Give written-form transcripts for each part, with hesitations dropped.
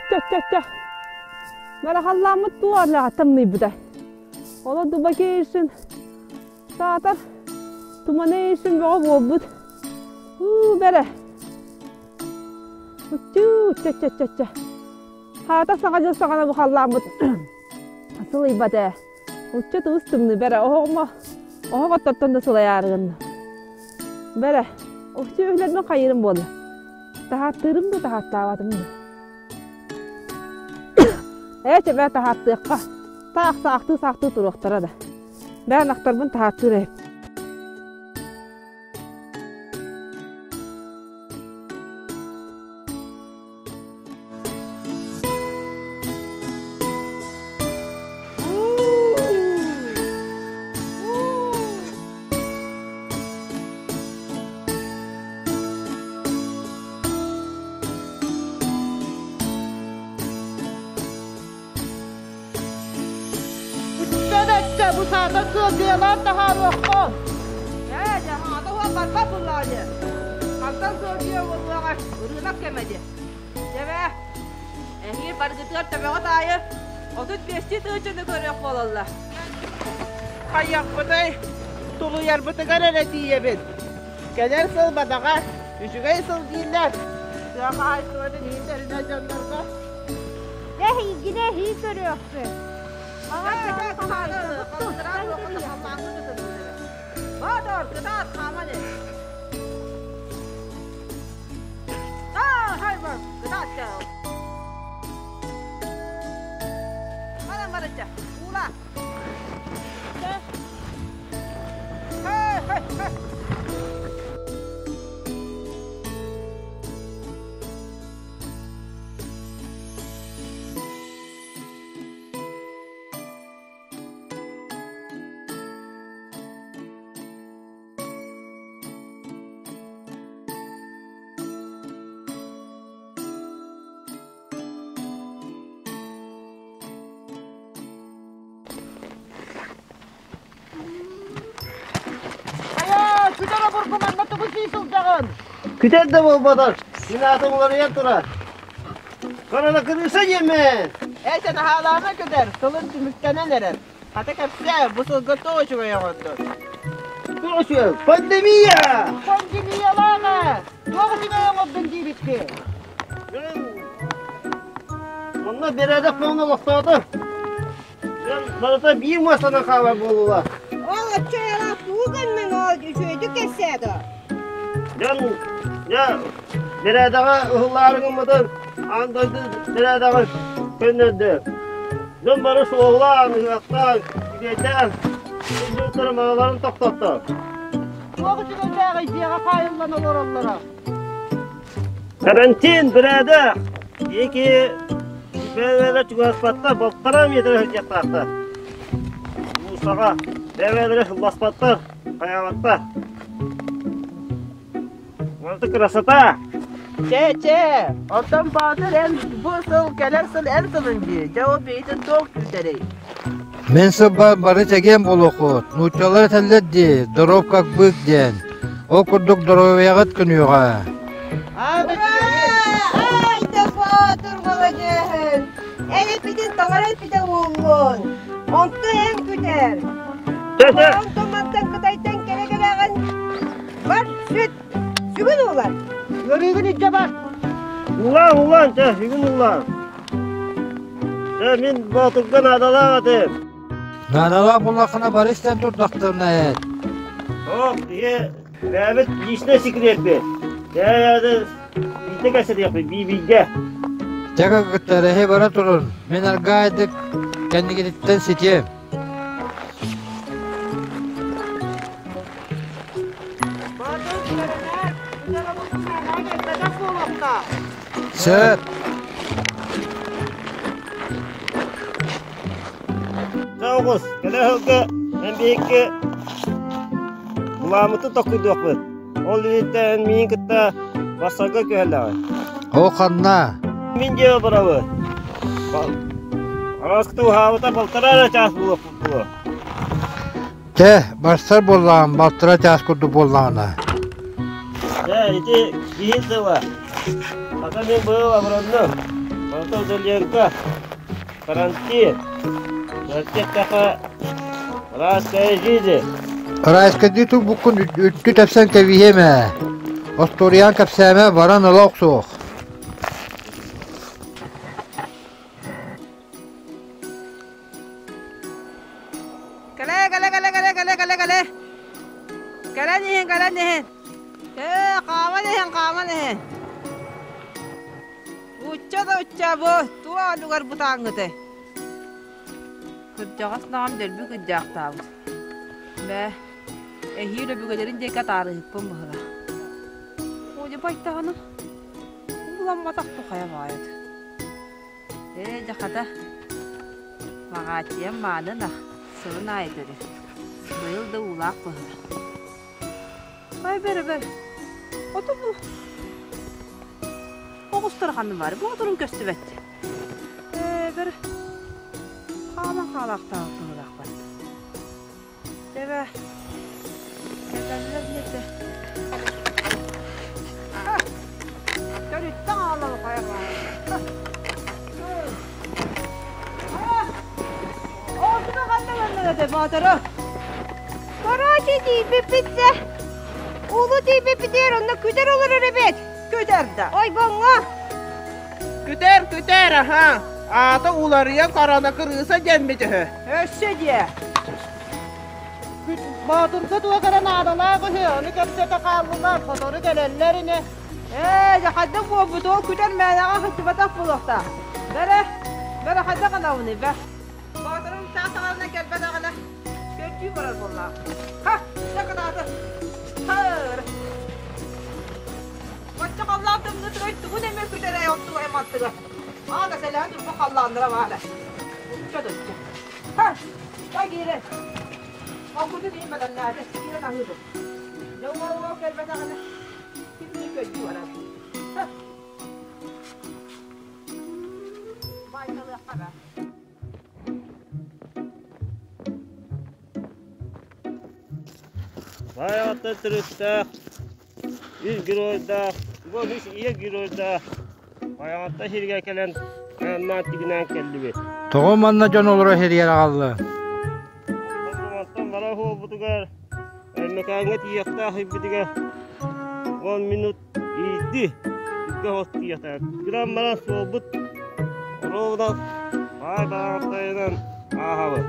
Чэ-чэ-чэ. Марахаллааммыт туох тымныйбыта. Оло дубакейшин саатар туманейшин бөҕө буолбут. Уу бэрэ. Уччуу, чэ-чэ-чэ-чэ. Хаата саҥа дьыл саҕана бу халлааммыт сылыйбат ээ. Учча тыбыс тымныы бэрэ оһоҕума оһох оттортон да сылайаары гынна. Бэрэ, уччу үһүлэрбин хайыырым буолла. Таһааттыырым да таһааттаабатым да. Ээ чэбээ таһааттыахха. Таах саахтыы-саахтыы туруохтара да. Бээн ахтарбын таһааттыыр эбит. Үттэ бу саата сыалдьыйалаан таһаарыахха. Ээ, дьэ, аҥата уол барбат буллаҕа дии. Хантан сыалдьыйа буолуоҕай, ырыынак кэмэ дии. Дьэбэ, эһиил баргытыгар төбөҕүт аайы 35 тыһыынчаны көрүөх буолаллар. Хайыахпытый, тулуйарбытыгар эрэ тиийэбит. Кэлэр сыл бадаҕа, үчүгэй сыл дииллэр. Тыа хаһаайыстыбатын иһин тэринэр дьоннорго Эһиигини эһии көрүөхпүт. Бодор, кытаат, хааман эр. Кытаат, Баран барыча, уула. Хей, хей, хей. Хайа, күтэр обургу манна тугу сии сылдьаҕын? Күтэр да буолбатар, мин аатым уларыйан турар. Корона кырыыса диэммин. Ээ, наһаалаама күтэр, сылын түмүктэнэн эрэр. Хата кэпсээ, бу сылга туох үчүгэй оҥордун? Туох үчүгэй? Пандемия! Пандемиялаама! Туох үчүгэй оҥордун диэбиккин? Онно бэрээдэк буолан олохтоото. Барыта биир муостанан хаалар буоллулар. Ол оччоҕо тугу гынныҥ ол үчүгэйдик кэпсээтэ. Дьон дьэ бэрээдэҕэ ыһыллаары гыммытын аан дойду бэрээдэҕин көннөрдө. Дьон бары суоллаан, ыһыахтаан, үгэйдээн, сылдьыбыттара маналарын тохтотто. Туох үчүгэйдээҕий дьиэҕэ хаайыллан олороллоро? Карантин бэрээдэк Ики бэйэлэрэ чугаһаспаттар, балтараа миэтэрэ сылдьыахтаахтар. Муусаҕа бэйэлэрэ сылласпаттар, хайаабаттар. Вот красота! Чэ, чэ, оттон Баатыр эн бу сыл кэлэр сыл эн сылын дии. Дьэ ол бэйэтин туох күүтэрий? Мин сылбар бары чэгиэн буолуоххут. Нууччалар этэллэр дии, здоров как бык диэн. Ол курдук доруобуйаҕыт көнүөҕэ. Ай да Баатыр маладьыаһын! Эн эппитин таҥара эппитэ буоллун. Онто эн күтэр. Онтон мантан Кытайтан кэлэ-кэлэҕин бар сүт сүгүн уулар. Ыарыыгын илдьэ бар. Улаан, улаан, чэ, сүгүн улаан. Чэ, мин Боотурга наадалаах этим. Наадалаах буоллаххына бары истэн турдахтарына эт. Ох, ийэ, бэйэбит личный секретпит. Бэйэбит биирдэ кэпсэтиэхпит, биибииргэ. Чэ кыргыттар, эһи бара турун. Мин аргаайдык кэннигититтэн ситиэм. Боотур көрүнэр, күтэр обургу мээнэ кэлбэтэх буолуохтаах. Сөп. Чэ оҕус, кэлэ сылга эн биһикки былааммытын токкуйдуохпут. Ол инниттэн миигин кытта барсарга күһэллэҕин. Ол ханна? Мин дьиэбэр барабын. Араскыта уһаабыта балтараа эрэ чаас буолуохпут буолуо. Чэ, барсар буоллаҕым, балтараа чаас курдук буоллаҕына. Дьэ, ити киһи тыла. Хата мин быйыл обороннум. Барыта Удаленко, карантин. Ракетаха райская жизнь. Райскайдыы турбуккун үттү тэпсэн кэбиһиэм ээ. Остуоруйаан кэпсээмэ баран ыла охсуох. Кэлэ, кэлэ, кэлэ, кэлэ, кэлэ, кэлэ, кэлэ. Кэлэн иһин, кэлэн иһин. Ээ, хааман иһин, хааман иһин. Учча да учча бу, туох анугар бутааҥҥыты. Кырдьаҕас наҕам дөлбү кырдьаахтаабыт. Бээ, эһиил өбүгэлэрин диэки атаарыһыппын быһыылаах. Оля байтаҕына, уламматах тухайа баайыт. Ээ, дьэ хата, Маҕааччыйам мааны ынах, сылын аайы төрүүр. Быйыл да уулаах быһыылаах. Ай, бэрэ, бэр, ото бу оҕустара ханна баар, бу оторун көстүбэт. Ээ, бэр, хаалан хаалаахтаах быһыылаахпат. Эбэ, кэлэллэр диэтэ. Төрүттэн аалал хайа Оотуна ханна манна этэ баатара? Короче, тиийбиппит сэ. Улу тиийбиппитигэр онно күтэр олорор эбит. Күтэр да. Ойбоҥҥо. Күтэр, күтэр, аха. Аата уларыйан корона кырыыса дэммит үһү. Өссө диэ. Боотурга туох эрэ наадалаах үһү, ону кэпсэтэ хааллылар, сотору кэлэллэр ини. Ээ, дьэ хайдах буолбут, ол күтэр мээнэҕэ сылдьыбатах буолуохтаах. Бэрэ, бэрэ хайдах гынабыный, бэ? Боотурум саас саҕаланан кэлбэтэҕинэ, көрдүү барар буоллаҕа. Ха, дьэ кытааты. Ха, Оччо халлаан тымныытыгар тугун эмэ күтэрэй оттугай мантыга. Аана сэлэһэн турбут халлааннара баара. Учча да учча. Ха! Дай киирэн. Олгутун иһин бэлэмнээтэ. Киирэн аһыыбын. Дьэ уол кэлбэтэҕинэ ким көрдүү барар. Ха! Байталыахха баа. Баайаҕаттан төрүттээх Үс геройдаах, бу үс ийэ геройдаах Байаҕатта сиргэ кэлэн айаннаан тигинээн кэллибит. Тоҕо манна дьон олоро сиригэр аҕалла? Мантан бара буолбутугар Өймөкөөҥҥө тиийиэхтээх ыйбытыгар 10 минут иирди үккэ хос тиийиэхтээх. Гынан баран суолбут ровно баай Байаҕаттайынан ааһабыт.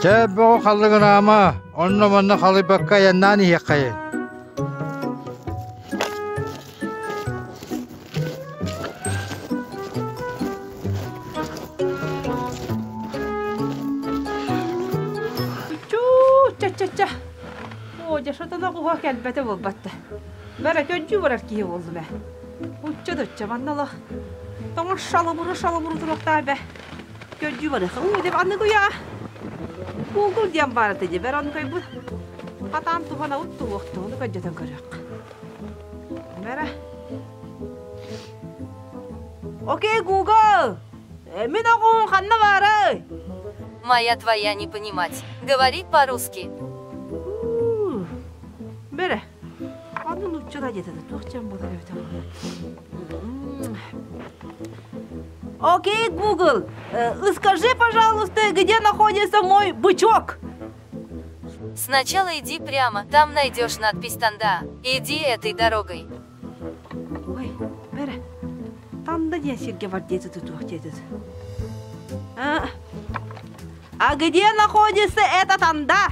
Чэ, бөҕө халлыгынаама, онно-манна халыйбакка айаннаан иһиэххэйин. Чуу, ча-ча-ча. Оо, дьэ, шатана оҕуһа кэлбэтэ буолбатта. Бара көрдүү барар киһи буоллум ээ. Учча да учча, манна олох тоҥор шалабуру-шалабуру туруохтаах бэ. Көрдүү барыахха. Уу, деп аныгы уйаҕа Google диэн баар этэ дии, бэр ону көйбүт. Хатаан туһанабыт туһуохтук, ону көрдөтөн көрүөххэ. Бэрэ. Окей, Google! Мин оҕуһум ханна баарай? Моя твоя не понимать. Говори по-русски. Бэрэ. Аны нууччалаа диэтэ туох дьон буолар эбитэ Окей, Google, скажи, пожалуйста, где находится мой бычок? Сначала иди прямо, там найдешь надпись Танда. Иди этой дорогой. Ой, бэрэ, Танда диэн сиргэ бар диэтэ туох диэтэ. А, а где находится эта Танда?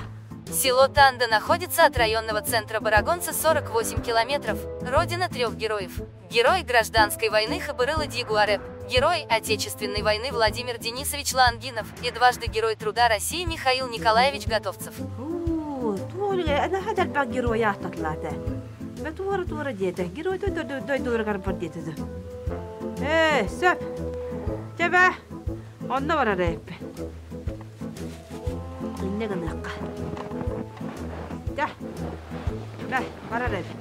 Село Танда находится от районного центра Барагонца 48 километров, родина трех героев. Герой гражданской войны Хабырыла Дигуареп, герой Отечественной войны Владимир Денисович Лангинов и дважды Герой труда России Михаил Николаевич Готовцев. Туора герой ааттатылаата. Туора туора диэтэ. Герой дойдуларыгар бар диэтэ. Ээ, сөп. Тэбэ. Онно барар эппи. Иннэ гыныахха. Дьэ, бэ, барар эбит.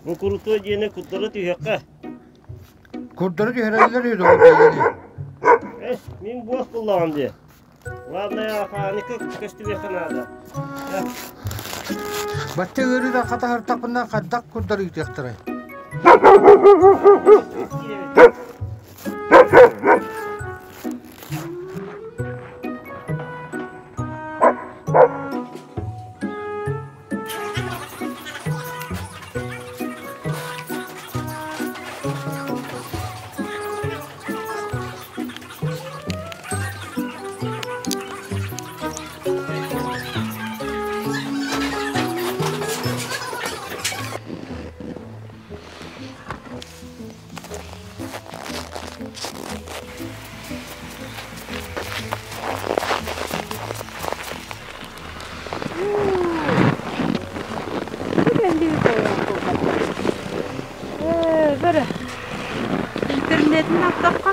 Бу курутуо диэни курдары түһүөххэ. Курдары түһэрэллэр үһү доҕор биһигини. Эс, мин буос буллаҕым дии. Главное, охранника көстүбүөххэ наада. Бачча ыарыыта хатаһыртахпына хайдах курдар ыытыахтарай? Бөрө. Интернетин аттахха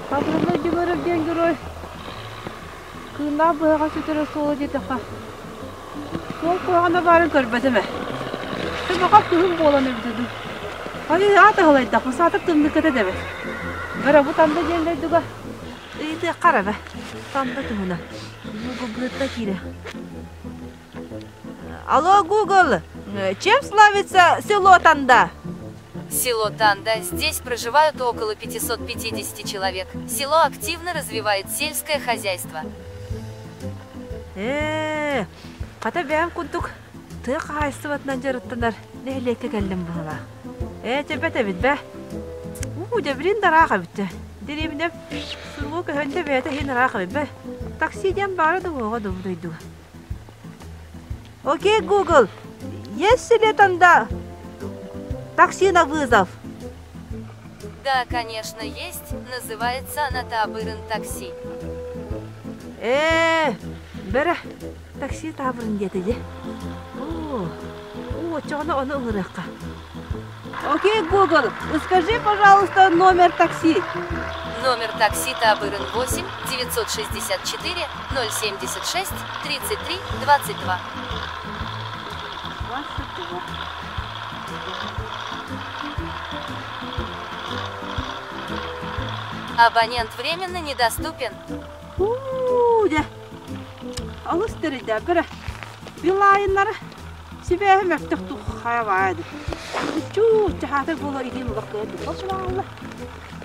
Хабырылла Дьөгүөрөп диэн герой кыыннаах быһаҕа сүтэрэ суола диэтэххэ суол куһаҕана баарын көрбөтүм ээ. Баҕа кыһын буолан эбитэ дуу. Аны аат аһылайдахпын саатар тымныкката дэбэ. Бөрө бу Танда диэн дойдуга ыйытыахха эрэ бэ. Танда туһунан. Google киирэ. Алло, Google, чем славится село Танда? Село Танда. Здесь проживают около 550 человек. Село активно развивает сельское хозяйство. Ээ, хата бэйэм курдук тыа хаһаайыстыбатынан дьарыктанар нэһилиэккэ кэллим быһыылаах. Ээ, чэбэт эбит бэ. Уу, дьэбирин да ыраах эбит дьэ. Дэриэбинэм суругу көһөндө бэйэтэ иһин ыраах эбит бэ. Такси диэн баара да уоҕа да бу дойдуга. Окей, Google, есть ли танда такси на вызов? Да, конечно, есть. Называется она Табырын такси. Ээ, бэрэ, такси таабырын диэтэ дии. Оо, оо, оччоҕуна ону ыҥырыахха. Окей, Google, скажи, пожалуйста, номер такси. Номер такси Табырын 8 964 076 33 22. 22. Абонент временно недоступен. Уу, дьэ, олус тэрийдэ, бэрэ. Билайыннары сибээһи мөлтөх туххайа баайды. Чуу, чаһаатар буола илиим олох кыа дуу. Ол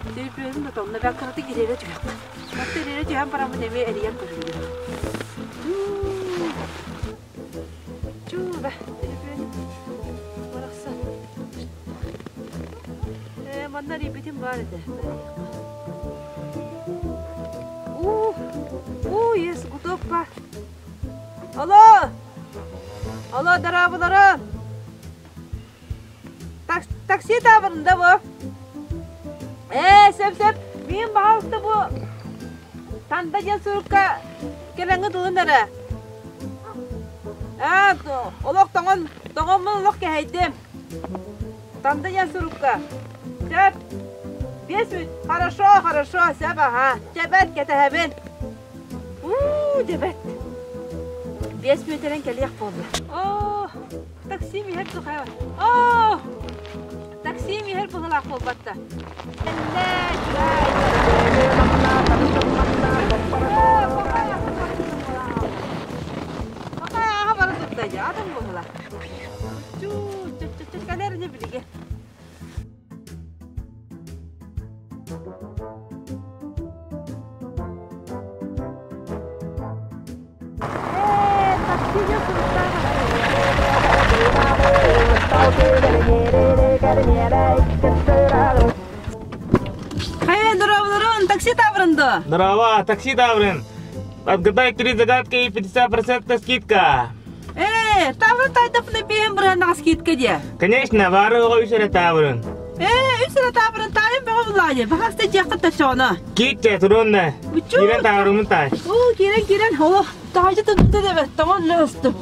Төлөпүөнүм да тонна бэл кыратык ириэрэ түһүөххэ. Кырата ириэрэ түһэн бараммын эмиэ эрийэн көрүллүө. Чуу, чуу, бэ, төлөпүөнүм барахсан. Ээ, манна эрийбитим баар этэ. Уу, уу, ес, гудок баар. Алло! Алло, дорооболорун! Такси таабырында бу. Ээ, сөп-сөп. Мин баҕалыста бу Танда диэн сурукка кэлэҥҥит ылын эрэ. Ээ, олох тоҥон, тоҥоммун олох кэһэйдим. Танда диэн сурукка. Сөп. Биэс мүт. Хорошо, хорошо, сөп аха. Чэбэт, кэтэһэбин. Уу, дьэбэт. Биэс мүөтэрэн кэлиэх буолла. Оо, такси иһэр тухайа. Оо, такси иһэр быһылаах буолбатта. Аха бара турда атын быһыла. Чуу, чу чу кэлэр не билиге. Хайа, здорово, такси таврын да? Здорово, такси таврын. Отгадай три загадки и 50% скидка. Ээ, таврын тайдапны биһин бырыһаннаҕа скидка диэ. Конечно, бары оҕо үс эрэ таабырын. Ээ, үс эрэ таабырын таайым бөҕө буллаҕа дии. Баҕаста дьиэххит таччоҕуна. Киитчэ, турунна. Учу. Киирэн таабырыммын таай. Уу, киирэн киирэн, олох таайдьы тымныта дэбэт, тоҥон лөстүм.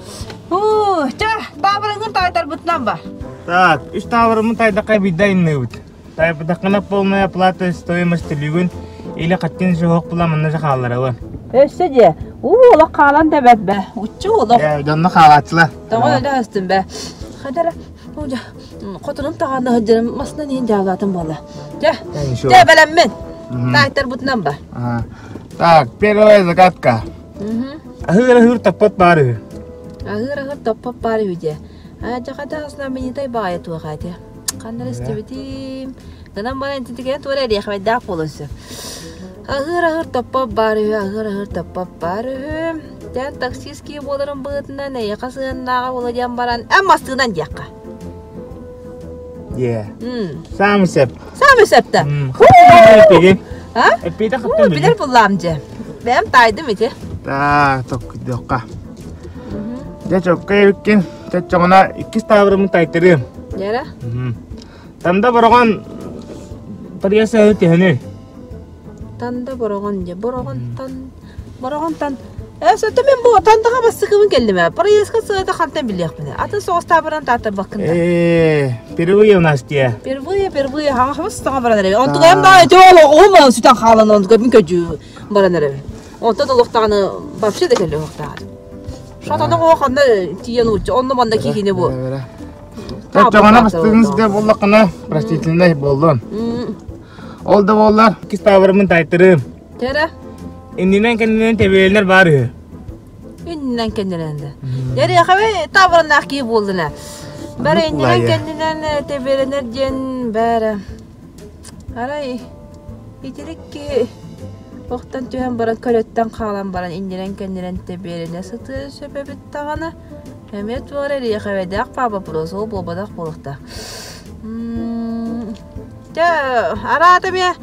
Уу, чэ, таабырыҥҥын таайтарбытынан бар. Так, үс таабырыммын таайдахха биирдэ айынныыбыт. Таайбатаххына полная оплата стоимости бүгүн или хаттин суһуох була манна же хаалларабын. Өссө дьэ, уу, олох хаалан да бэт бэ. Уччу олох. Ээ, дьонно хаалааччылар. Тоҕо өлө өстүм бэ. Хадара, уу, хотунум таҕаана сылдьарым масынан иһин дьаалаатым буолла. Дьэ, дьэ бэлэммин. Таайтарбытынан ба. Так, первая загадка. Аһыыр-аһыыр таппат баар үһү. Аһыыр-аһыыр таппат баар үһү дьэ. Дьахата знаменитый баайа туох этэ. Ханна истибитим. Гынан баран ититигэн туора эриэхмэйдээх буолуон сөп. Аһыыр-аһыыр таппат баар үһү, аһыыр-аһыыр таппат баар үһү. Дьэ таксист киһи буоларын быһыытынан эйиэхэ сыһыаннааҕа буола диэн баран, эн массыынан диэххэ. Yeah. Саамы сөп. Саамы сөп да. Эппиги. А? Эппиите хаттым билэр буллаам дьэ. Бэйэм таайдым ити. Так, токкуйдуохха. Дьэ чокка эбиккин. Чоччоҕуна иккис таабырымын тайтарыым. Дьэрэ. Танда бороҕон Тарыйа түһөнүй. Танда бороҕон дьэ бороҕонтон бороҕонтон Ээ сөтө мин бу тандаҕа бастакыбын кэллим ээ. Проездка сыата хантан билиэхпин. Атын соҕус таабыран тааттарбаккын да. Ээ, впервые у нас те. Впервые, впервые, хаҥа саҥа баран эрэбин. Онтугайым да дьол оҕум сүтэн хаалан онтуга мин көдьүү баран эрэбин. Онтон олохтаҕаны вообще да кэллэ олохтааҕы. Шатана оҕо ханна тиийэн уучча, онно манна киһини бу. Чоҕона бастыгын сидэ буоллаххына простительнай буоллун. Ол да буоллар, иккис таабырымын таайтарыым. Тэрэ? Иннинэн кэннинэн тэбиэллэр баар үһү. Иннинэн кэннинэн да. Эриэхэбэ таабырыннаах киһи буоллун ээ. Бары иннинэн кэннинэн тэбиэлэнэр диэн бээрэ. Арай итирик киһи охтон түһэн баран көлөттөн хаалан баран иннинэн кэннинэн тэбиэлэнэ сытыа сөп эбит даҕаны. Эмиэ туора эриэхэбэдээх паа вопрос ол буолбатах буолуохтаах. Дьэ, араата эмиэ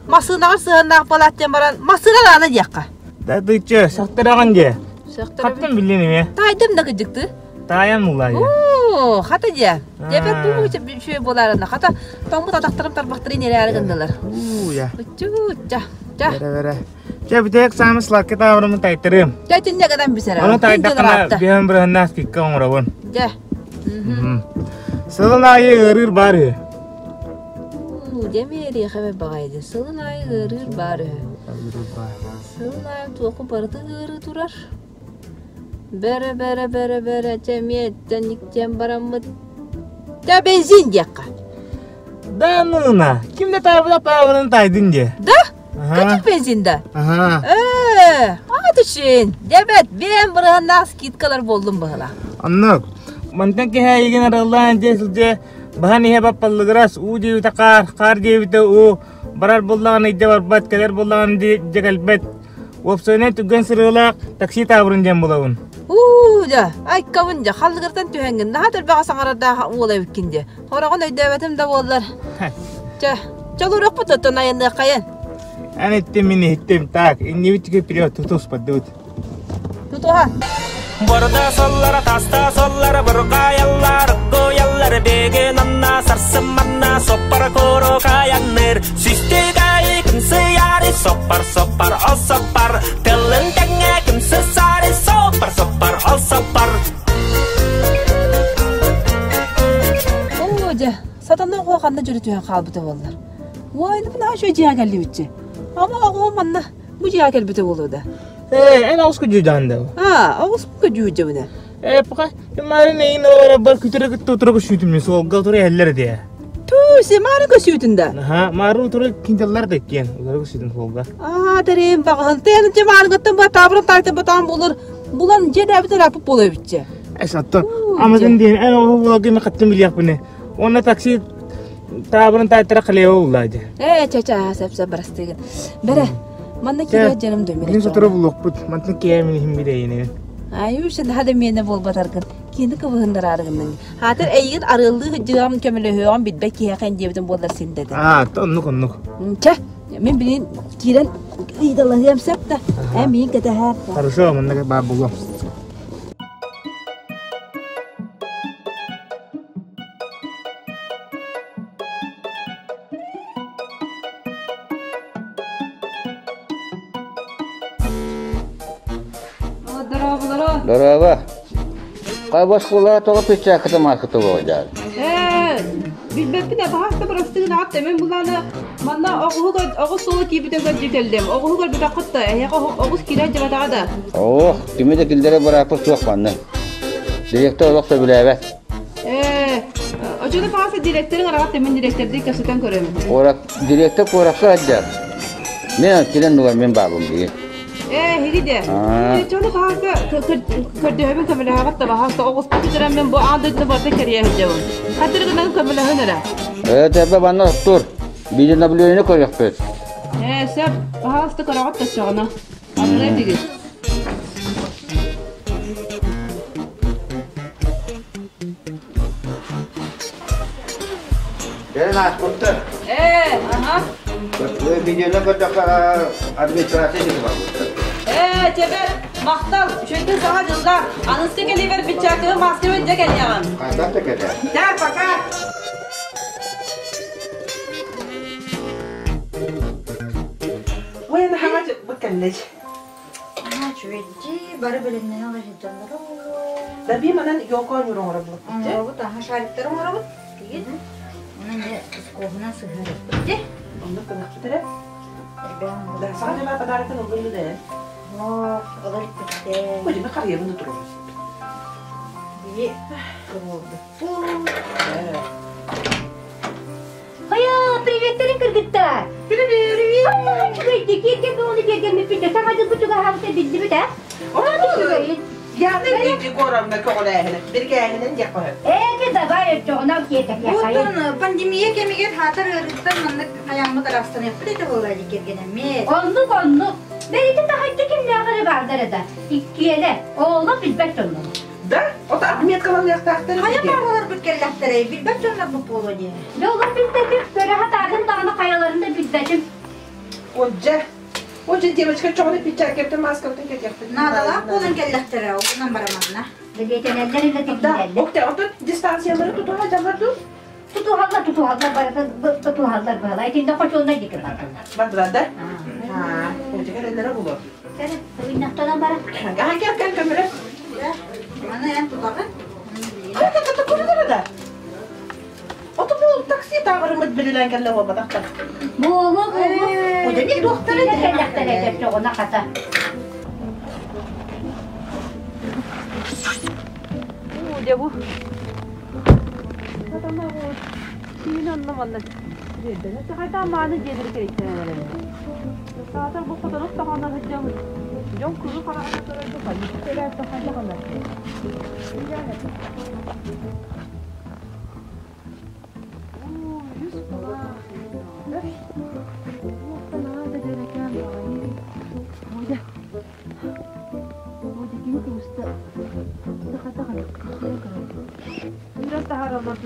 массыынаҕар сыһыаннаах буолаат диэн баран, массыына даҕаны диэххэ. Да дыччы, сөхтөрөҕүн дии. Сөхтөрөбүн. Хаттан биллин эмиэ. Таайдым да кыдьыктыы. Таайан буллаа дии. Оо, хата дьэ. Дьэбэр бу үчүгэй буолаарына. Хата, тоҥмут атахтарым тарбахтарын иэрээри гыннылар. Уу, я. Уччу, ча. Бэрэ бэрэ. Чэ, бүтэһик саамы сладкий таабырымын тайтарыым. Дьэ, итиннэ гынан бүсэрэ. Ону тайдаххына биһэн бырыһыннаах скидка оҥоробун. Дьэ. Сылын аайы ыарыыр баар үһү. Дьэ миэриэхэ баҕайы. Сылын аайы ыарыыр баар үһү. Сылын аайы туоху барыта ыарыы турар. Бэрэ бэрэ бэрэ бэрэ дьэ эмиэ никтиэн бараммыт. Дьэ бензин диэххэ. Да ну на. Ким да таабыла таабылын тайдын диэ. Да? Кытык бензин да? Ээ, аатычин. Дебет, бэйэм бырыһаннаах скидкалар буоллум быһыла. Оннук. Мантан киһи эйигин араллаан дьиэ сылдьа баһан иһэ баппаллыгырас уу диэбитэ хаар, хаар диэбитэ уу, барар буоллаҕына илдьэ барбат, кэлэр буоллаҕына дьэ кэлбэт. Уопсайынан түргэн сырыылаах такси таабырын диэн булабын. Уу дьэ, айкабын дьэ, халлыгыртан түһэҥҥин, наһаа элбэҕи саҥарардаах уол эбиккин дьэ. Хороҕун өйдөөбөтүм да буоллар. Чэ, чолуруохпут оттон айанныаххайын. Эн иттим, мин иһиттим. Так, иннибит вперед, тутуспадыбыт. Тутуһа. Борда соллара таста соллара буркаяллар кояллар беген анна сарсын манна соппар коро каянныр сүстүк айы кымсыяры соппар соппар ол соппар тылын тэҥҥэ кымсысары соппар соппар ол соппар Оо, дьэ, сатана оҕо ханна дьөрү түһэн хаалбыта буоллар. Уой, наһаа үчүгэй дьиэҕэ кэллибитчи. Ама оҕом манна бу дьиэҕэ кэлбитэ буолуо да. Ээ, эн оҕус күдьүүдэҕин да? Аа, оҕус күдьүүдьэбинэ. Ээ, пока маарын эйин олоро бар күтүрэ кытта утура көсүүтүм суолга утура иһэллэр дии. Түү, се маарын көсүүтүн да? Аха, маарын утура кинталлар да иккиэн, утура көсүүтүн суолга. Аа, тэрим баҕаһын. Тэн че маарыгыттан ба таабырын таайтан батаан булар. Булан дьиэ дээбит ырааппыт буола эбитчэ. Эс оттон аматын диэн эн оҕо буолагын хаттым билиэхпинэ. Уонна такси таабырын таайтара халева булла дьэ. Ээ, ча-ча, сөп-сөп барастыгын. Бэрэ, манна киирэ дьаным дөмүр. Мин сотору булуохпут. Мантан киэм иһин билэйинэ. Аюша наһаа да миэнэ буолбатаргын. Киини кыбыһыннараарыгын. Хаатыр эйигин арыаллыы сылдьыам көмөлөһүөҕүм билбэт киһиэхэ диэбитим буоллар син дэтэ. Аа, оннук оннук. Чэ, Мин билигин киирэн ыйыталаһыам сөп да, эн миигин кэтэһээр. Хорошо, манна баар буолуом. Дорооболоро. Дорообо. Хайбас кулаа тоҕо печаката марката буолдаар. Ээ, билбэппин абаһаста бырастыгын аат мен булааны манна оҕуһу оҕус суола киирбитэ көрдүү кэллим. Оҕуһу көрбүтэххит да, эһиэхэ оҕус киирэн дьабатаҕа да. Ох, кими да киллэрэ бырааппыт суох манна. Директор олох сөбүлээбэт. Ээ, очону пааса директорын араҕат мен директордыы кэпсэтэн көрөмүн. Куорат, директор куоракка сылдьар. Мен кирен нугар мен баабым дии. Ээ, эһиги де. Чону хаһаска көрдөһөбүн көмөлөһөҕүт да баһаста оҕуспут үтэрэн мен бу аан дойдуну барыта кэрийэ сылдьабын. Хатыр гынан көмөлөһөн эрэ. Ээ, тэбэ банна тур. Видеонаблюдение көрүөхпүт. Ээ, сөп. Баһаалыста көрөҕүт да оччоҕуна. Анна этигит. Кэлин ааспыттар. Ээ, аха. Видеоны көрдөххө администрация диэки барбыттар. Ээ, чэбэр, махтал, үчүгэйдик саҥа дьылга. Аныска кэлиибэр быччаакыһы маскабын дьэ кэлиэҕим. Хайдах да кэлэ. Да, пока. Ой, хаҥа бу кэллэ. Наһаа үчүгэйдии, бары бэлэмнэнэ олордоллоро. Даби манан елка оонньуур оҥоробут. Оҥоробут, аһа шариктары оҥоробут. Тигин. Онон дьэ скобунан сыһыарыппыт дии. Оннук гынахпыт эрэ. Элбэҕи Да, саҥа дьылаа подарокын ыллын да Ох, ылар иппиттээ. Ой, дьэ харыйабын да туруорбут. Бии туруорбуппут. Хайа, приветтерин кыргыттар! Привет! Привет! Үчүгэйдик, киэргэн бөҕөнү киэргэммиппит, саҥа дьылбыт чугаһаабыта биллибит, ээ? Үчүгэйин. Яна Егоровна көҕүлээһинэ, бирикээһинэн диэх көһө. Ээ, давай оччоҕуна киэргэтиэххэйин. Оттон пандемия кэмигэр хаатар ыарыыттан маннык хайааммыт арастаныахпыт этэ буолла дии кэргэнэммит. Оннук, оннук. Бэйэтэ таһыччы кимнээх эрэ баардар да. Иккиэлэ, оҕолор билбэт дьоннор. Да, ото отметкаланыахтаахтар Хайа баараларбыт кэллэхтэрэй, билбэт дьоннорбут буолуо дии. Дьэ, олор билбэтим, көрө сатаатым даҕаны хайаларын да билбэтим. Отдьа, отдьа девочка чоҕуну пиччаркеттен маскабытын кэтиэхпит. Наадалаах буолан кэллэхтэрэ, ол бараманна. Бэлиэтэнэллэр илэ Да, тиккилэллэр. окте, оттон дистанциялары тутуһа дьаллар дуу? Тутуһаллар, тутуһаллар, барытын тутуһаллар быһалай. Итиннэ хочуоннай диэки бардылар. Бардылар да? Аа, отдьа кэлэллэрэ булуо. Кэлэ, ыйнахтанан бара. Аха, кел, кел, көмөлөс. Аны эн тутаҕын. Кыры кыры да. Ото бу такси тааҕырыммыт билилэн кэллэ буолбатахтар. Буолуо, буолуо. Удьани туохтара кэллэхтэрэ чоҕуна хата. Уу, дьэ бу. Сатана бу. Сиин онно манна тириэрдэн. Хайдах мааны дьиэлэри кэрийтэрэн эрэбин. Саатар бу хотонук таҕана сылдьабын. Дьон кырыы хараҕына көрөргө хайыы кэлээт хайдах ылар. Оо, үс кулаах. Туохтан аата дьэрэкээн баҕайы. Оля. Оля кини кыбыста. Сахата Үрэн таһаараллар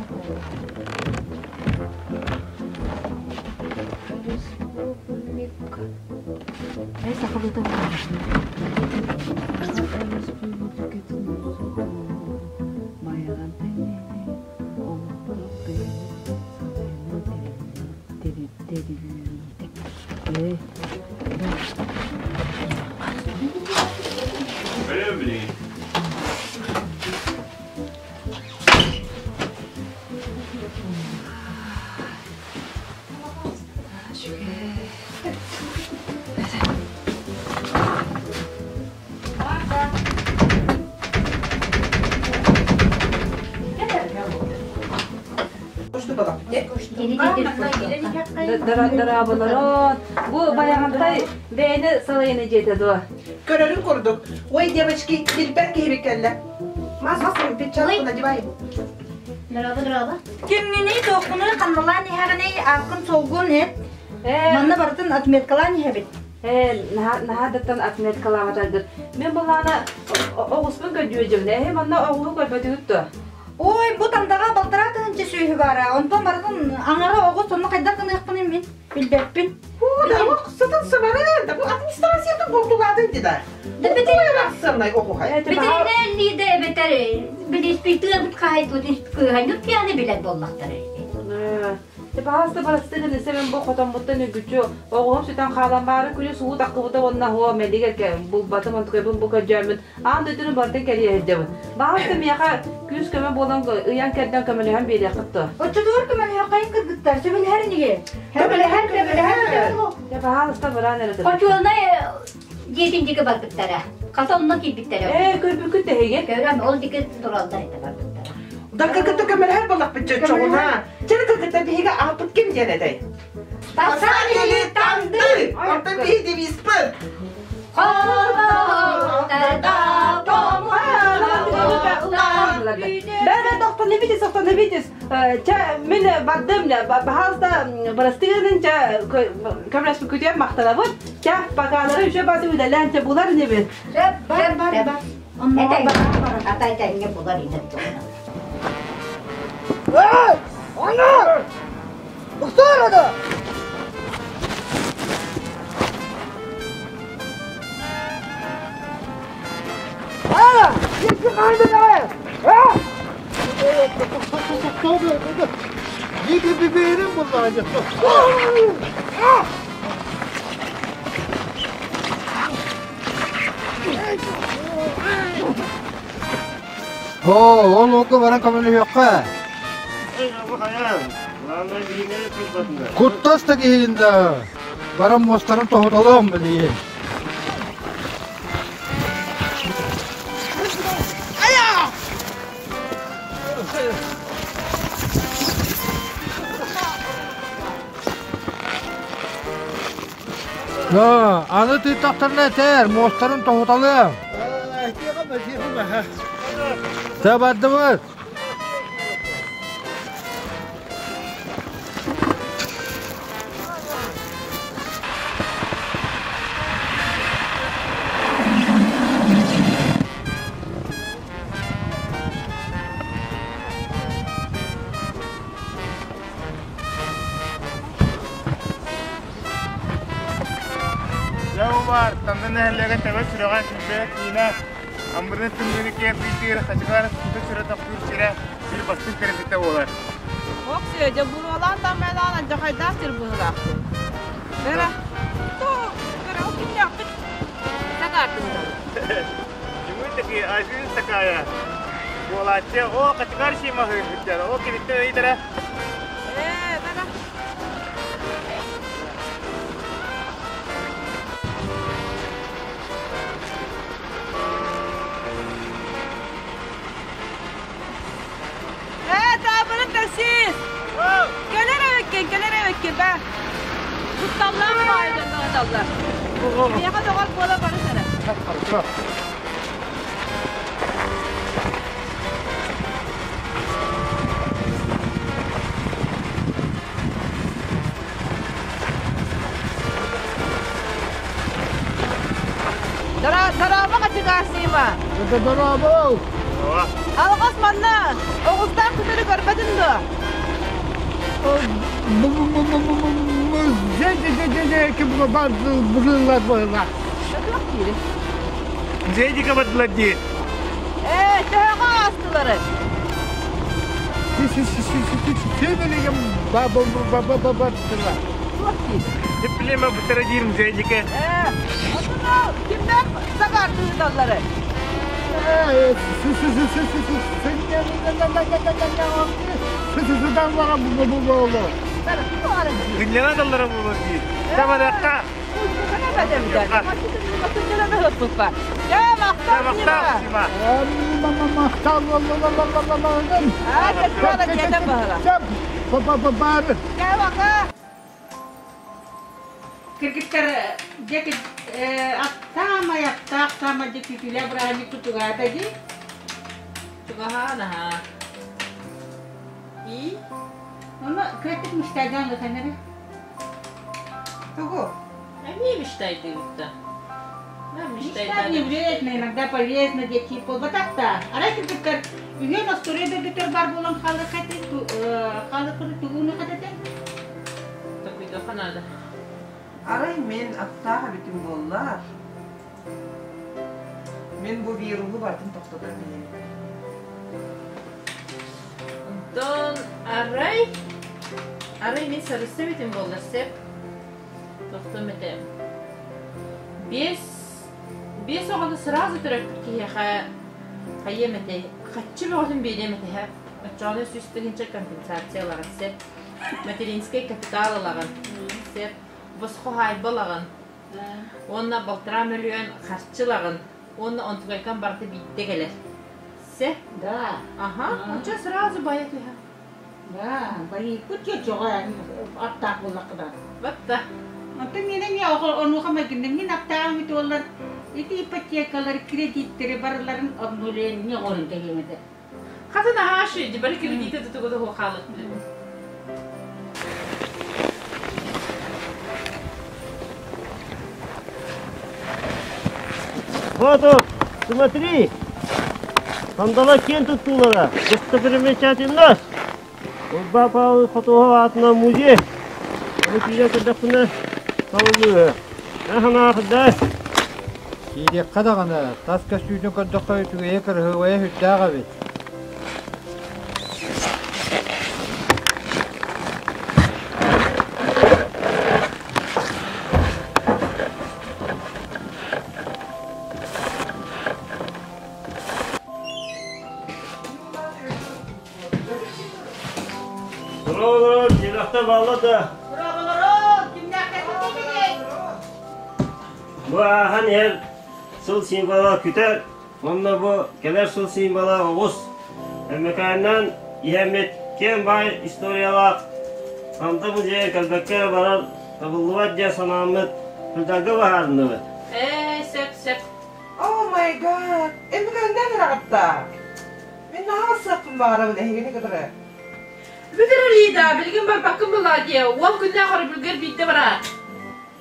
Республика. Эй, сахалыыта Дорооболорон. Бу Байаҕантай бэйэни салайыны дьиэтэ дуо? Көрөрүн курдук. Ой, девочки, билбэт киһи кэллэ. Мас печатку надевай. Дорообо, дорообо. Кимҥиний, туоххунуй, ханналаан иһэҕиний, ааккын-суолгун эт. Манна барытын отметкалаан иһэбит. Ээ, наһаа даттан отметкалаабатаргыт. Мин былаана оҕуспун көрдүөдьүм. Эһи манна оҕуһу көрбөтүгүт дуо? Ой, бу тандаҕа балтараа тыһыынча сүөһү баара. Онтон барытын аҥара оҕус онно хайдах гыныахпыный мин билбэппин. Да, сытын сымарын, да бу администрациятын бултулаатын дии да. Бу оҕуһай. Бэтэринээр да эбэтэр билиспитыабыт хаһайбытын кыыһанньыт пьяны билэр буоллахтара. Баһаста барыстын ынысымын бу хотоммуттан үгүчү оҕуһум сүтэн хаалан баары күнү суу таккыбыта уонна хуо мэлигэр булбатым онтукайбын бу көрдөөммүн аан дойдуну барытын кэрийэ сылдьабын. Баһаста миэхэ күүс-көмө буолан ыйан-кэрдэн көмөлөһөн биэриэххит дуо? Оччотугар көмөлөһөххөйүн кыргыттар, сөбүлэһэр ини. Көмөлөһөр, көмөлөһөр. Дьэ, баһаалыста бараан эрэ. Хочуолунай дьиэтин диэки барбыттара. Хата онно киирбиттэрэ. Ээ, көрбүккүт тэһиги. Көрөн, ол диэки тураллар этэ барбыттара. Да кыргытта көмөлөһөр буоллахпыт чочоҕуна. Чэ, кыргытта биһиги ааппыт ким диэн этэй? Тасан или танды! Онтон биһи девизпыт. Да, да, остановитесь, остановитесь. Чэ, мин бардым, пожалуйста, бырастыгын чэ, көмөлөспүт күтүөм махтанабыт. Чэ, покалары үчү баты үлэлээн чэ булар инибин. Бар, бар, бар. Атай тэҥҥэ булар инэ туһунан. Эй! Ана! Устарада! Ана! Екі қайда давай! А! Биби булла. О, ол оку баран көмөлөһүөххэ. Куттас да киһин да баран муостарын тоһуталыам билиин. Аны тыыттахтарына этээр, муостарын тоһуталыам. Тэ бардыбыт. Дьэ баар, Танда нэһилиэгэ тэбэ сүрэҕэ сүүрбэ киинэ Амбырын тымныыны киэр тыйтыыр, хачыгаар кута сүрэ тохтуур сирэ били бастыҥ кэрэтитэ буолар. Оксиэ, дьэ буруолаан таммайлаан алдьархайдаах сир быһыылаахтыы. Бэрэ, то, бэрэ, ол кимнээхпит сакаартыбытал. Дьүҥүн такие, ажин такая. Буолааччы, о, хачыгаар симаһы, о, киниттэн ыйытара. Ээ, бэрэ. Ээ, таабырын таксист! Кэлэр эбиккин, кэлэр эбиккин, бээ. Кутталлаах баайдан даҕаталлар. Миэхэ доҕор буола барыс эрэ. Дорообо Хачыгасима. Дорообо. Алҕас манна оҕустаах күтүрү көрбөтүн дуо? Зедика бардылар дии. Ээ, төһөҕө аастылары? Диплема бүтэрэ диирим Зедика. Ээ, отуну кимнээх сагаартыыталлары? Гынньана даллара буолуо дии. Табарыахха. Кыргыттар дьэ саамай аттаах саамай дьэ күүтүүлээх бырааһынньык тутугаата дии. Чугаһаан аһаа. И? Ону кыратык мечтайдаан ылытан эрэ. Тугу? Эмиэ мечтайдыыбыт да. Мечта не вредно, иногда полезно дети буолбатах да. Арай кыргыттар үһүөн остуоруйа дойдутугар баар буолан хаалыаххайты хаалыаххыты тугуну хататы? Такуйдуохха наада. Арай мин аттаах эбитим буоллар. Мин бу вируһу барытын тохтотор билим. Онтон арай арай мин сарысса эбитим буоллар сеп. Тохтом этэ. Биэс биэс оҕону сразу төрөппүт киһиэхэ хайыам этэй, хаччы бөҕөтүн биэриэм этэһэ. Оччоҕуна 100 000 компенсация ылаҕын сеп. Материнскай капитал ылаҕын сеп. Босхо хаайба ылаҕын. Уонна балтараа мөлүйүөн харчы ылаҕын. Уонна онтукайкан барыта биирдэ кэлэр. Се? Да. Аха. Оччо сразу байа түһэ. Да, байыппыт чочоҕо аттаах буоллаххына. Батта. Онтон миэнэ эмиэ онуоха майгынным. Мин аттааҕым ити оллар ити ипотекалар, кредиттэри барыларын обнуление оҥорон кэбиэм этэ. Хатын аһаа шүйди, бары кредити тутугу да хаалыт. Вот он, смотри, сандала киэн туттуулара, достопримечательность. Урба Павел Хотуһов аатынан музей. Ону киирэ көрдөхпүнэ, салыллыы. Эн Киириэххэ даҕаны, тас көстүүтүн көрдөххө үчүгэйэ кыраһыабайа сүрдээх эбит. Браво, дьиэлэхтэ баалла да. Бу ааһан иһэр сыл символа күтэр, уонна бу кэлэр сыл символа оҕус. Өймөкөөннөн иһэммит киэҥ баай историялаах Санта музейа кэлбэккэ эрэ барар табыллыбат диэн санааммыт Күлтарга баһаарынныбыт. Ээ, сөп, сөп. Oh my god! Өймөкөөннөөн ыраҕытта. Мин наһаа ылсыахпын баҕарабын эһигини кытары. Бүтэр Рида, билигин барбаккын буоллаа дии. Уол күннээх өрөбүлгэр биирдэ бараар.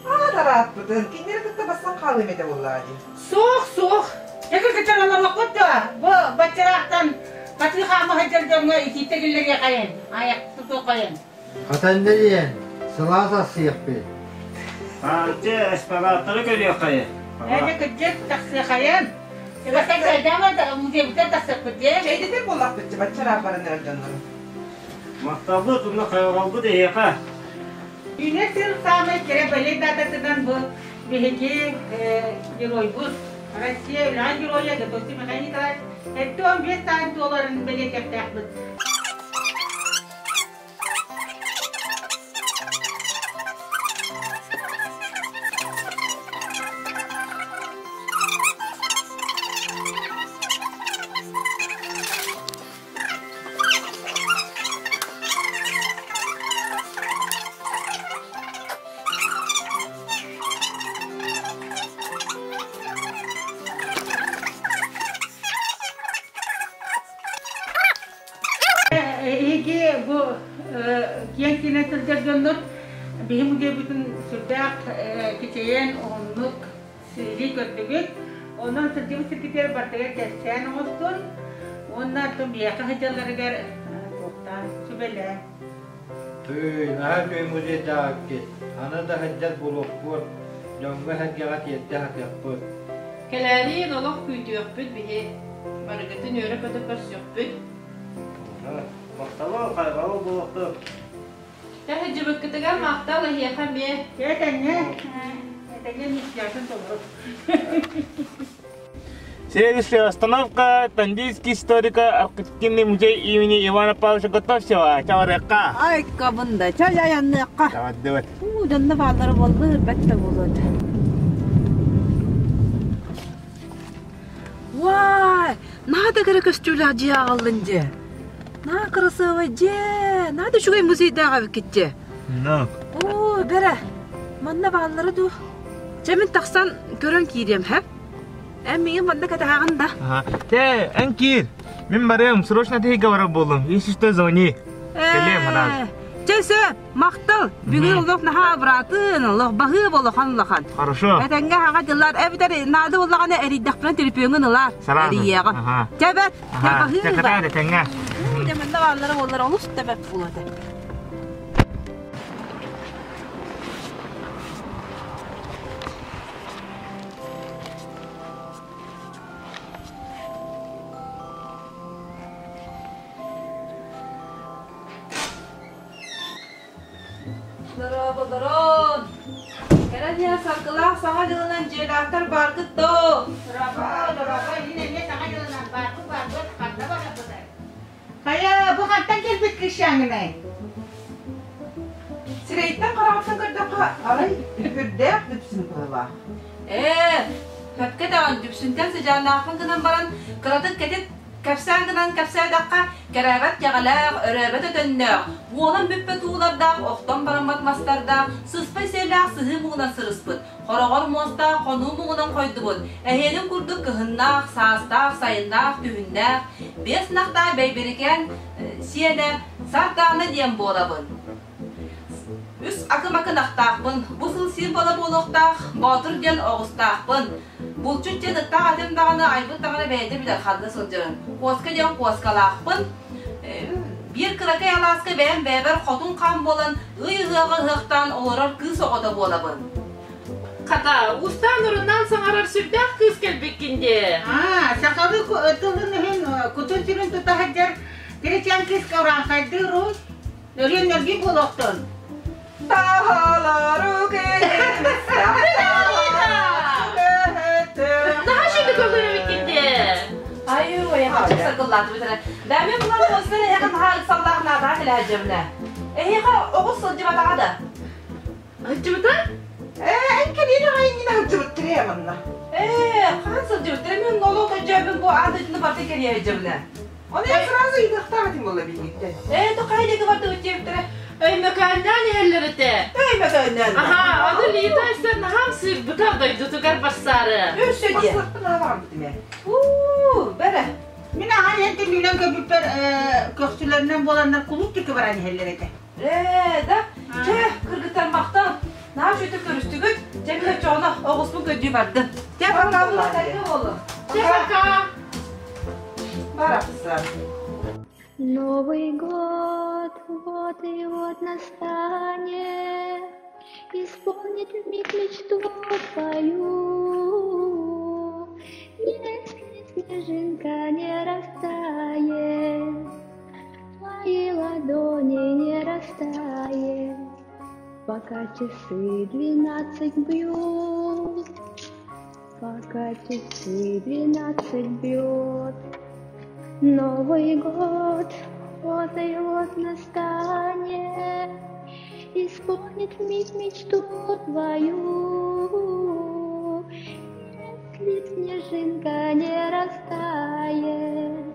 Аат арааппытын, кинилэри кытта бассан хаалыам этэ буоллаҕа дии. Суох, суох. Эгэ кытар олоруохпут дуо? Бу баччараахтан хатыы хаама сылдьар дьоҥҥо итиитэ киллэриэхэйин, айах тутуоххайын. Хатанна диэн, сылаас ассыахпыт. Таһырдьа эспарааттары көрүөххэйин. Эгэ кырдьык тахсыахайын. Эбэтэр сайдаама музейбытыгар тахсыахпыт дии. Чэйдэтэр буоллахпыт баччараах баран эрэр дьоннору. Махталбыт уонна хайҕалбыт эһиэхэ. Үүнэр сыл саамай кэрэ бэлиэ дататынан бу биһиги геройбут, Россия үлэҕэ геройа Готовцев Михаил Николаевич 75 сааһын туоларын бэлиэтиэхтээхпит. Эһиги бу киэҥ киинэн сылдьар дьоннор биһи музейбытын сүрдээх кичэйэн уһуннук сиһилии көрдүгүт. Онон сылдьыбыт сиргитигэр барытыгар кэпсээн оҥостун уонна оттон биһиэхэ сылдьалларыгар туохтаан сүбэлээ. Тыый, наһаа үчүгэй музейдаахпыт. Аны да сылдьар буолуохпут, дьоҥҥо-сэргэҕэ тиэрдэ сатыахпыт. Кэлээриин олох күүтүөхпүт биһи. Барыгытын үөрэ-көтө көрсүөхпүт. Махталыл, хайҕабыл буолуохтун. Сылдьыбыккытыгар махтал эһиэхэ эмиэ. Этэҥҥэ, этэҥҥэ миссиятын толору. Следующая остановка – Тандийский историко-архитектурный музей имени Ивана Павловича Готовцева. Чаварыахха. Айка бында, чай аянныахха. Чавардыбыт. Уу, дьонно бааллара буоллар, бэт да буолуо Уай, наада кэрэ көстүүлээх дьиэ аҕаллын дьэ. Наа кырасыабай дьиэ, наада үчүгэй музейдаах эбиккит дьэ. Ну. Оо, бэрэ, манна бааллара дуу? Чэ, мин тахсан көрөн киириэм, һэ? Эн миигин манна кэтэһэҕин да? Ага. Чэ, эн киир. Мин барыам, срочно тиһикке барар буоллум. Если что, звони. Кэлиэм, араас. Чэ, сөп, Махтал! Бүгүн олох наһаа абыраатын, олох баһыып улахан улахан. Хорошо. Этэҥҥэ хаҥа дьыллар эбэтэр наада буоллаҕына эрийдэхпинэ төлөпүөҥҥүн ылаар. Сараан. Эрийиэҕим. Чэ бэт, чэ баһыыба. Чэ кытаар этэҥҥэ. Дьэ манна бааллара буоллар олус да бэрт буолуо этэ. Дорооболорон! Кэлэн иһэр саргылаах Саҥа дьылынан дьиэлээхтэр бааргыт доо! Дорообо, дорообо, иһин эмиэ Саҥа дьылынан баарбыт баарбыт, ханна барарбытай? Хайа, бу хантан кэлбит кыысчааҥҥыный? Сирэйиттэн хараҕыттан көрдөххө, арай үрдээх дүпсүн быһыылаах. Ээ, сөпкө даҕаны дүпсүнтэн сыдьааннаахпын гынан баран, кыратык кэтит. Кэпсээн гынан кэпсээтэххэ, кэрээбэт кэҕэлээх, өрөөбөт өтөннөөх, уолан бүппэт уулардаах, охтон бараммат мастардаах, сыспай сиэллээх сыһыы муҥунан сырыспыт, хороҕор муостаах хонуу муҥунан хойдубут, эһиэнин курдук кыһыннаах, саастаах, сайыннаах, күһүннээх, биэс ынахтаах Бэйбэрикээн сиэнэ Сардаана диэн буолабын. Үс акымакы ынахтаахпын, бу сыл символа буолуохтаах Боотур диэн оҕустаахпын. Булчут диэн ыттаах этим даҕаны, айбыт даҕаны бэйэтэ билэр ханна сылдьарын. Куоска диэн куоскалаахпын. Биир кыракый алааска бэйэм бэйэбэр хотун хаан буолан, ый ыһыаҕа ыһыахтаан олорор кыыс оҕото буолабын. Хата, уустаан-уруннаан саҥарар сүрдээх кыыс кэлбиккин дии. Аа, сахалыы тылын иһин кутун-сүрүн тута сылдьар киричээн кыыска урааҥхайдыыр уус Өрүөн нөргий буолуохтун. Таһалары Наһаа шүтүк өлөрөбүт дии. Айуу, сакыллаатыбыт эрэ. Бэми булан туосман эһиэхэ наһаа ыксаллаах наадаа кэлээдьэбинэ. Эһиэхэ оҕус сылдьыбатаҕа да? Сылдьыбыта? Ээ, эн кэлиэн аҕай иннинэ сылдьыбыттар ээ манна. Ээ, хаһан сылдьыбыттар? Мен олох өйдөөбүн бу аан дойдуну барыта кэлиэдьэбинэ. Ону эн сразу ыйытыахтаах этим буолла биһигиттэн. Ээ, то хайа диэки бардыбыт диэбиттэрэ. Өймөкөөннөөн иһэллэр этэ. Өймөкөөннөөн. Аха, ону Лита өссө наһаа сыырбыта дойдутугар барсаары. Өссө диэ. Барсыахпын наһаа баҕарбытым ээ. Уу, бэрэ. Мин аҕай эн түннүгүнэн көрбүппэр көхсүлэринэн буоланнар кулууп диэки баран иһэллэр этэ. Ээ, да. Чэ, кыргыттар махтал. Наһаа үчүгэй көрүстүгүт. Чэ, мин оччоҕуна оҕуспун көрдүү бардым. Чэ, пока буолу. Чэ, пока. Барахсан. Новый год вот и вот настанет, Исполнит вмиг мечту твою. Если снежинка не растает, Твои ладони не растает, Пока часы 12 бьют, Пока часы 12 бьют. Новый год вот и вот настанет, Исполнит вмиг мечту твою. Если снежинка не растает,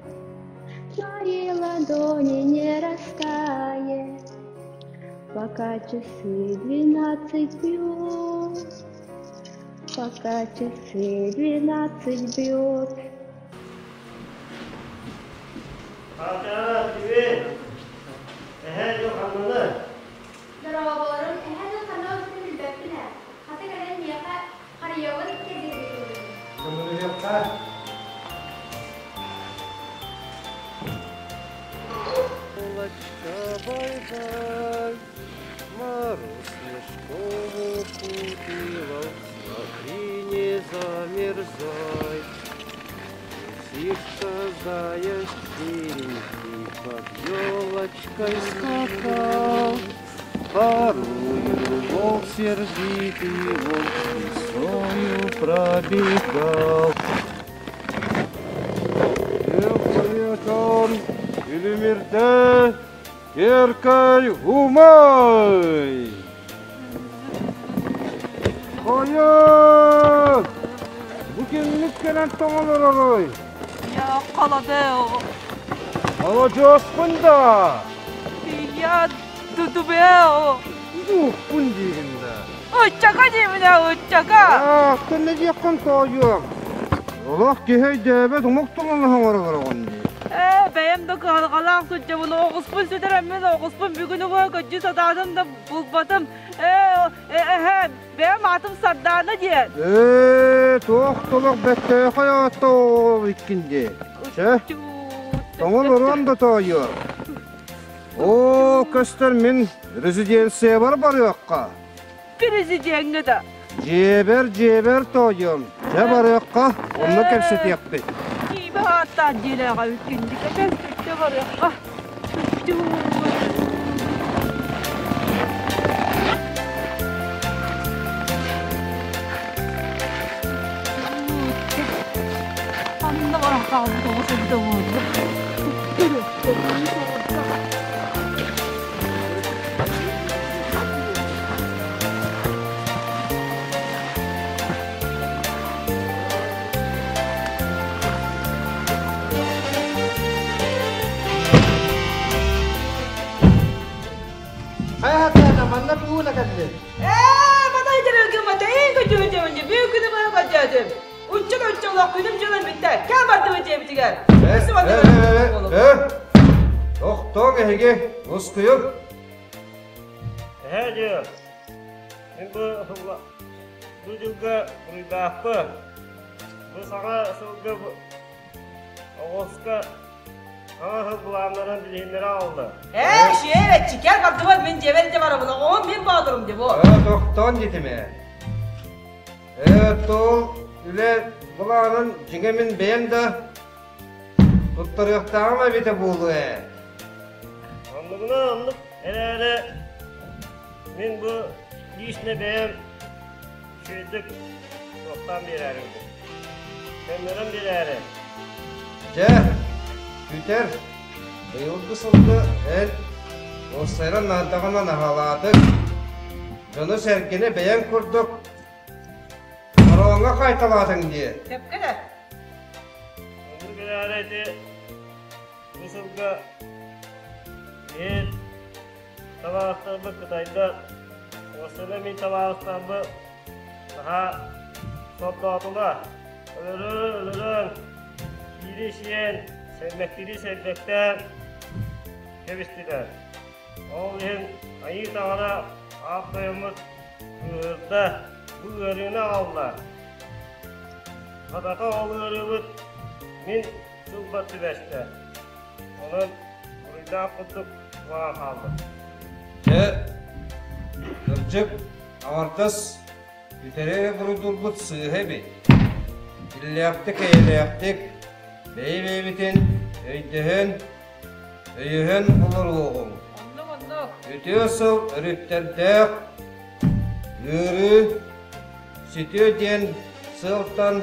Твои ладони не растает, Пока часы 12 бьют, Пока часы 12 бьют. Катя, привет! Эһээ дьыл ханнаны? Дорооболорун, эһээ дьыл ханна барбытын билбэппин ээ. Хата кэлэн миэхэ харыйабын кэргэннэтиҥ. Көмөлөһүөххэ. Бай-бай, мороз Снежкову купила, смотри, не замерзай. Лисичка, заяц серенький под елочкой скакал. Порою волк сердитый, волк лисою пробегал. Күлүмүрдэ Кэркай умай! Хойут! Бу кимник кэлэн тоҥолоророй? Я холодео. Молодежпун да! Я тутубео. Дууппун диигин да. Ыччака диибинэ, ыччака! Аах, кэннэ диэххин тоойуом. Олох киһи өйдөөбөт омук тылын оҥоролороҕун дии. Ээ, бэйэм да кыһалҕалаах сылдьабын, оҕуспун сүтэрэммин, оҕуспун бүгүн уҥа көдьүү сатаатым да булбатым. Ээ, эһээ, бэйэм аатым Сардаана диэн. Ээ, туох толох бэттээхэй ааттаах иккин дии. Чэ, тоҥон оруон да тоойуом. Оо, көстөр мин резиденциябар барыахха. Президеҥҥэ да. Дьиэбэр, дьиэбэр тоойуом. Дьэ барыахха, онно кэпсэтиэхпит. Киибэ ааттаан дьиэлээҕэ үккүндүкэ кэпсэттэ барыахха. Анна баран хаалбыт оҕус эбитэ буолла. көрдөөтүм. Учча да учча олох күнүм дьылым бүттэ. Кэл бардыбыт дьиэбитигэр. Тохтооҥ эһиги, ускуйуҥ. Эһээ дьыл, мин бу бу дьылга буруйдаахпын. Бу саҥа сылга оҕуска саҥа сыл былааннарын билиһиннэрэ аҕалла. Ээ, шиэбэччи, кэл бардыбыт, мин дьиэбэр илдьэ барабын, оҕом мин боотурум дии бу. Тохтоон диэтим ээ. Ээ, ол үлэ былаанын дьиҥэ мин бэйэм да туттарыахтааҕым эбитэ буолуо ээ. Оннугуна оннук эрээри мин бу лично бэйэм үчүгэйдик суохтаан биэрээрим. Көннөрөн биэрээри. Дьэ, күтэр, быйылгы сылга эн уопсайынан наадаҕына наһаалаатыҥ. Дьону-сэргэни бэйэҥ курдук хороҥҥо хайталаатыҥ дии. Сөпкө да. Оннук эрээри ити бу сылга биһи табаарыстарбыт Кытайдар уопсайынан мин табаарыстарбыт наһаа сордоотулар. Өлөрөн, өлөрөн, киири сиэн, сэрбэктири сэрбэктээн кэбистилэр. Ол иһин Айыы Таҥара аат тойоммут кыыһырда, бу ыарыыны аҕалла. Хатата ол ыарыыбыт мин сылбар түбэстэ. Онон буруйдаах курдук буолан хааллым. Дьэ, кырдьык, аҥардас үтэри эрэ буруйдуурбут сыыһа эбит. Иллээхтик-эйэлээхтик, бэйэ-бэйэбитин өйдөһөн, өйөһөн олоруоҕуҥ. Үтүө сыл өрүттэрдээх ыарыы сүтүө диэн сыалтан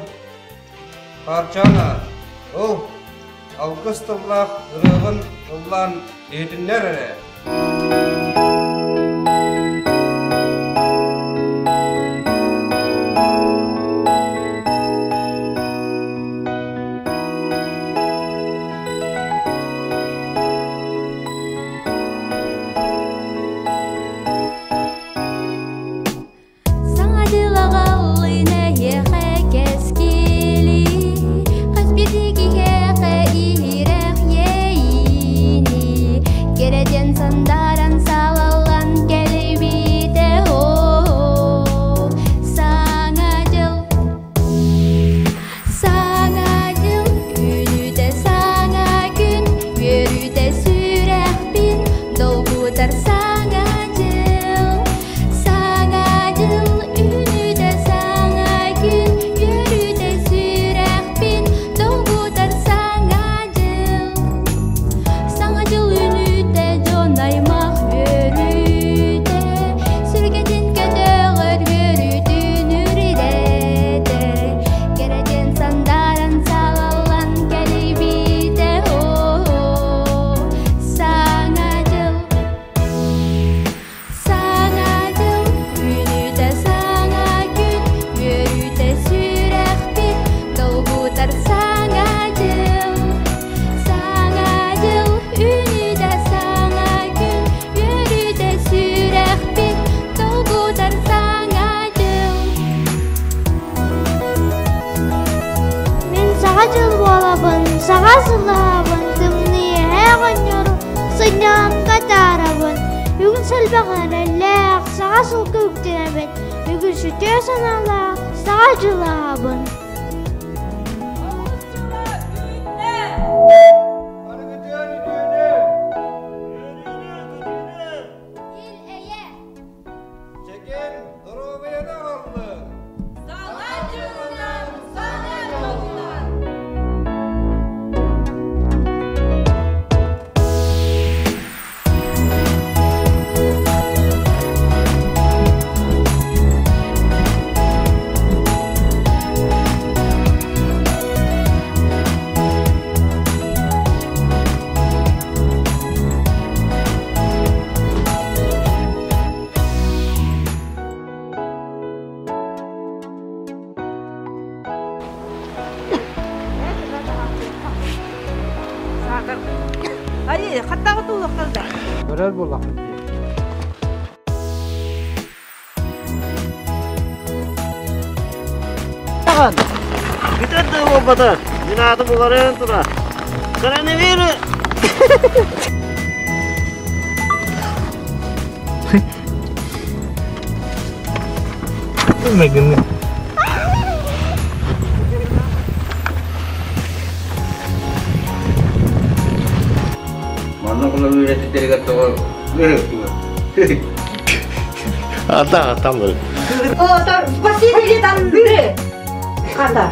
Хаарчаана, ыл, алгыс тыллаах ырыаҕын ыллаан иһитиннэр эрэ. Саҥа дьыл аҕаллын эһиэхэ кэскили, хас биирдии киһиэхэ иһирэх иэйиини, кэрэтэн сандааран салаллан кэлбитэ оо, Саҥа дьыл Саҥа дьыл үүнүүтэ саҥа күн, үөрүүтэ сүрэхпин долгутар саҥа дьыл. Саҥа дьыл үүнүүтэ саҥа күн, үөрүүтэ сүрэхпин долгутар саҥа дьыл. Саҥа дьыл үүнүүтэ дьон аймах үөрүүтэ, сүргэтин көтөҕөр үөрүүтүн үрдэтэр, кэрэтин сандааран салаллан кэлбитэ оо, Саҥа дьыл Саҥа дьыл үүнүүтэ саҥа күн, үөрүүтэ сүрэхпит долгутар саҥа дьыл. Саҥа дьыл үүнүүтэ саҥа күн, үөрүүтэ сүрэхпит долгутар саҥа дьыл. Мин саҥа дьыл буолабын, саҥа сылаабын, тымныы эһээ оҕонньору сынньалаҥҥа таарабын. Бүгүн сэлбэх эрэллээх, саҥа сылга үктэнэбин, бүгүн сүтүө санаалаах, саҥа дьылаабын. Чэгиэн доруобуйаны аҕаллын! Саҥа дьылынан, саҥа дьолунан! Ай, хаттаҕы туулахтар да. Көрөр буоллахпыт дии. буолаҕын? Бүтэр да буолбата. Мин аатым уларыйан турар. Коронавирус! Майгынны. Манна кулан үөрэтиттэригэр тоҕо Ата там был. Спасибо, Андрей. Хата.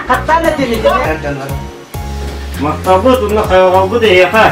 Хаттаан этилити. Махталбыт уонна хайҕалбыт эйиэхэ.